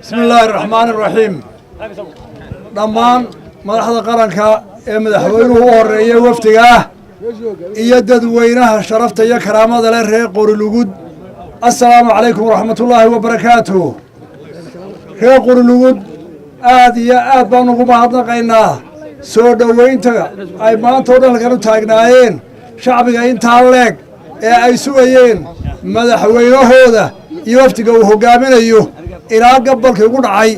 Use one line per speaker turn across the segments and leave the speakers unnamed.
Bismi illaahi araxmaani araxiim. Dhammaan madaxda qaranka ee madaxweynuhu u horreeyay, wafdiga ah iyo dadweynaha sharafta iyo karaamada leh reer Qorilugud, assalaamu calaykum waraxmatullaahi wabarakaatuh. Reer Qorilugud, aad iyo aad baan ugu mahadnaqaynaa soo dhoweynta ay maanta o dhan halkan u taagnaayeen, shacbiga intaa leeg ee ay sugayeen madaxweynahooda iyo wafdiga uu hoggaaminayo ilaa gabalkii ugu dhacay,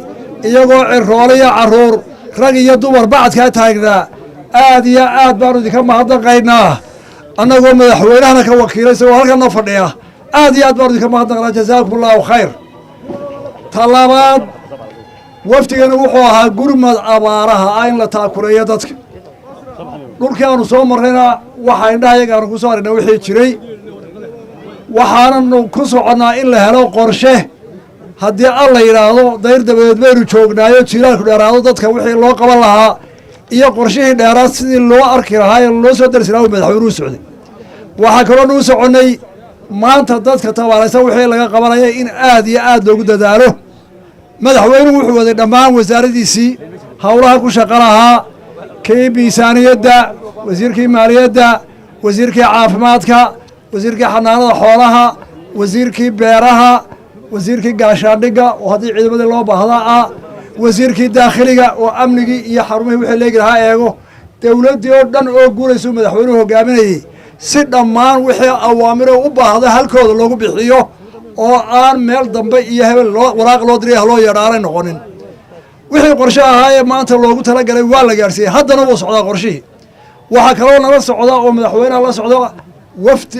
iyagoo ciroole iyo carruur, rag iyo dumar bacadkaa taagnaa. Aad iyo aad baanu idinka mahadnaqaynaa, annagoo madaxweynahana ka wakiilay isagoo halkanna fadhiya. Aad iyo aad baanu idinka mahadnaqnaa. Jazaakum allahu khayr. Ta labaad, wafdigani wuxuu ahaa gurmad abaaraha ah, in la taakuleeyo dadka. Dhulkii aanu soo marrayna waxaa indhaha yaga aanu ku soo aragnay wixii jiray. Waxaananu ku soconnaa in la helo qorshe, haddii Alla yidhaahdo, dayr dabadeed baynu joognaayo, jiilaalku dheeraado, dadka wixii loo qaban lahaa iyo qorshihii dheeraad sidii loo arki lahaa ee loo soo darsi lahaa madaxweynuhu socday. Waxaa kaloo nuu soconnay maanta dadka tabaalaysan wixii laga qabanaya in aad iyo aad loogu dadaalo. Madaxweynuhu wuxuu waday dhammaan wasaaradiisii howlaha ku shaqo lahaa, kii miisaaniyadda, wasiirkii maaliyadda, wasiirkii caafimaadka, wasiirkii xanaanada xoolaha, wasiirkii beeraha, wasiirkii gaashaandhigga oo haddii ciidamadii loo baahda ah, wasiirkii daakhiliga oo amnigii iyo xarumihii wixii leegi lahaa eego. Dowladdii oo dhan oo guuraysuu madaxweynuhu hogaaminayey, si dhammaan wixii awaamiro u baahda halkooda loogu bixiyo oo aan meel dambe iyo hebel loo waraaq loo diray haloo yeedho aanay noqonin. Wixii qorshe ahaa ee maanta loogu talagalay waa la gaadhsiiyey, haddana wuu socdaa qorshihii. Waxaa kaloo nala socda oo madaxweynaha la socda wafdi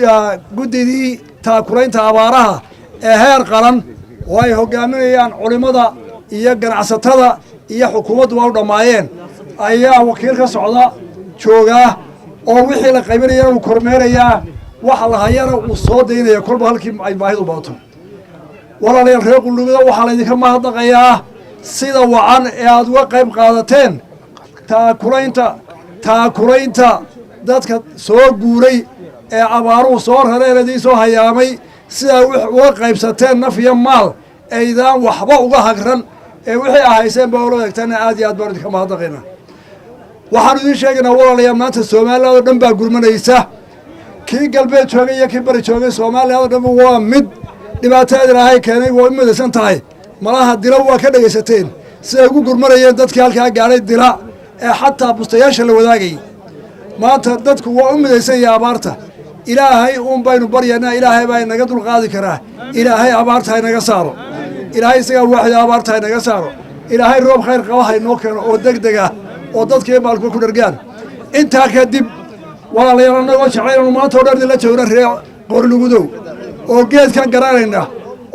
guddidii taakulaynta abaaraha ee heer qaran, oo ay hogaaminayaan culimmada iyo ganacsatada iyo xukuumaddu waa u dhammaayeen, ayaa wakiil ka socda joogaa, oo wixii la qaybinayana uu kormeerayaa, waxa la hayana uu soo daynaya kolba halkii ay baahidu badato. Walaalayaal reer Qulubida, waxaa laydinka mahadnaqayaa sida wacan ee aada uga qayb qaadateen taakulaynta dadka soo guuray ee abaaruhu soo rareen, idiin soo hayaamay, sidaa uga qaybsateen naf iyo maal aydaan waxba uga hagran ee wixii ahayseen baa ula eegtana. Aad iyo aad baanu idinka mahadnaqaynaa. Waxaanu idiin sheegaynaa, walaalayaal, maanta Somaliland oo dhan baa gurmanaysa. Kii galbeed joogay iyo kii bari joogay, Somaliland oo dhanba waa mid. Dhibaatada Ilaahay keenay waa u midaysan tahay. Malaha Dila waa ka dhegaysateen siday ugu gurmanayeen dadkii halkaa gaadhay Dila ee xataa bustayaasha la wadaagayay. Maanta dadku waa u midaysan yahay abaarta. Ilaahay uun baynu baryaynaa, Ilaahay baa inaga dulqaadi karaa. Ilaahay abaarta ha inaga saaro. Ilaahay isagaa waaxida, abaarta ha inaga saaro. Ilaahay roob khayr qaba ha inoo keeno oo deg deg ah oo dadkii maalkuwa ku dhargaan. Intaa kadib, walaalayaal, annagoo jeclaynanu maanta o dhan idinla joogna, reer Qorilugudow, oo geedkan garanayna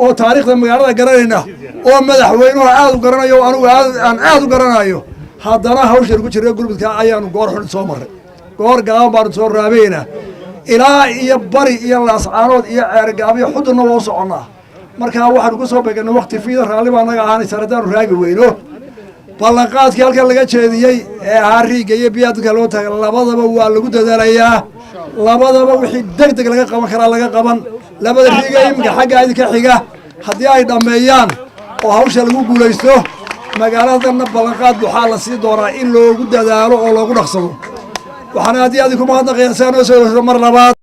oo taariikhda magaalada garanayna oo madaxweynuhu aada u garanayo, anugu aan aada u garanayo, haddana hawshan ku jirna gurmudka ayaanu goor xun soo marray, goor gaaban baanu soo raabaynaa. Ilaa iyo Bari iyo Laascaanood iyo Ceergaabyo Xudunna waa u soconnaa. Markaa waxaanu ku soo beeganay wakti fiida. Raalli baa naga ahaanaysa haddaanu raagi weyno. Ballanqaadkii halkan laga jeediyey ee ahaa riigga iyo biyaha dadka loo taaga, labadaba waa lagu dadaalayaa. Labadaba wixii deg deg laga qaban karaa laga qaban. Labada riiga iminka xagga idinka xiga haddii ay dhammeeyaan oo hawsha lagu guulaysto, magaaladanna ballanqaad waxaa la sii doonaa in loogu dadaalo oo loogu dhaqsado. Waxaan aad iyo aad idinku mahadnaqayaa sidaa noo soo mar labaad.